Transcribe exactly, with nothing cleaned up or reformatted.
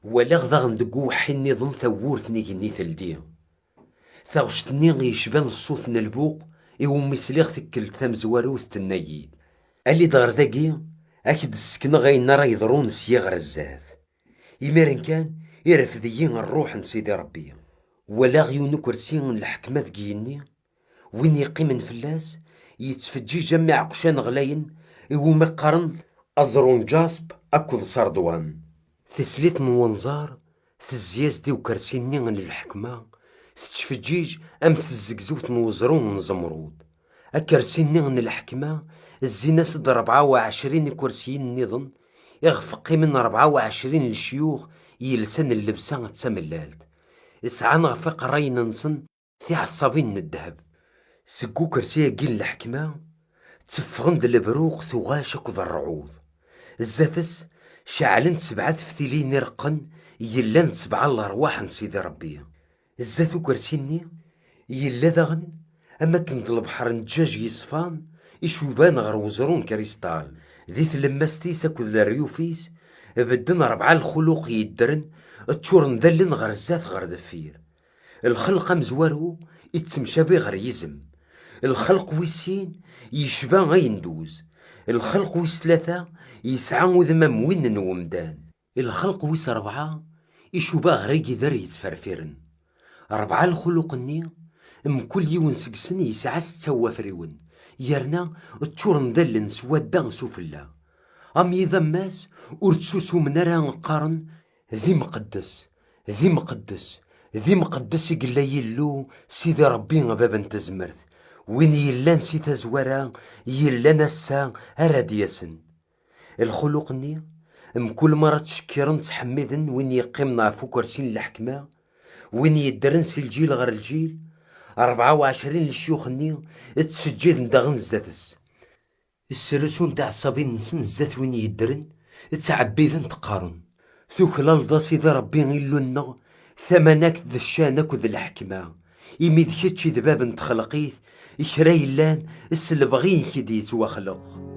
Walaɣ daɣen deg uweḥḥi nniḍen tawwurt n igenni teldi. Taɣect-nni yecban ṣṣut n lbuq iwumi sliɣ tikkelt tamezwarut tenna-yi-d: "Ali-d ɣer dagi, ad k-d-ssekneɣ ayen ara yeḍrun sya ɣer zdat." Imiren kan, irfed-iyi rruḥ n Sidi Ṛebbi. Walaɣ yiwen ukersi n leḥkma deg yigenni, win yeqqimen fell-as yettfeǧǧiǧ am iɛeqcan ɣlayen iwumi qqaren aẓru n jasp akked ṣerḍwan. Tislit n wenẓar tezzi-as-d i ukersi-nni n leḥkma, tettfeǧǧiǧ am tezzegzewt n weẓru n zemrud. Akersi-nni n leḥkma zzin-as-d ṛebɛa u ɛecrin ikersiyen nniḍen, iɣef qqimen ṛebɛa u ɛecrin n lecyux yelsan llebsa d tamellalt, sɛan ɣef iqerrayen-nsen tiɛeṣṣabin n ddheb. Seg ukersi-agi n leḥkma tteffɣen-d lebruq, tuɣac akked ṛṛɛud. Zdat-s ceɛlent sebɛa teftilin ireqqen yellan d sebɛa n lerwaḥ n Sidi Ṛebbi. Zdat ukersi-nni yella daɣen, am akken d lebḥer n ǧǧaǧ yeṣfan, icuban ɣer weẓru n kristal. Di tlemmast-is akked leryuf-is bedden ṛebɛa lxuluq yeddren, ččuren d allen ɣer zdat ɣer deffir. Lxelq amezwaru ittemcabi ɣer yizem. Lxelq wis sin yecba ayenduz. Lxelq wis tlata yesɛa udem am win n wemdan. Lxelq wis ṛebɛa icuba ɣer igider yettferfiren. Ṛebɛa lxuluq-nni, mkul yiwen seg-sen yesɛa setta wafriwen, yerna ččuren d allen s wadda s ufella. Am yiḍ ammas ur ttsusumen ara qqaren: "D imqeddes, d imqeddes, d imqeddes i yella Yillu, Sidi Ṛebbi, a Bab n tezmert, win yellan si tazwara, yellan ass-a, ara d-yasen." Lxuluq-nni, mkul mi ara ttcekkiren ttḥemmiden win yeqqimen ɣef ukersi n leḥkma, win yeddren si lǧil ɣer lǧil, ṛebɛa u ɛecrin n lecyux-nni ttseǧǧiden daɣen zdat-s. Srusun tiɛeṣṣabin-nsen zdat win yeddren, ttɛebbiden-t qqaren: "Tuklaleḍ a Sidi Ṛebbi Illu-nneɣ, tamanakt d ccan akked leḥkma, imi d kečč i d bab n txelqit, kra yellan s lebɣi-ik i d-yettwaxleq."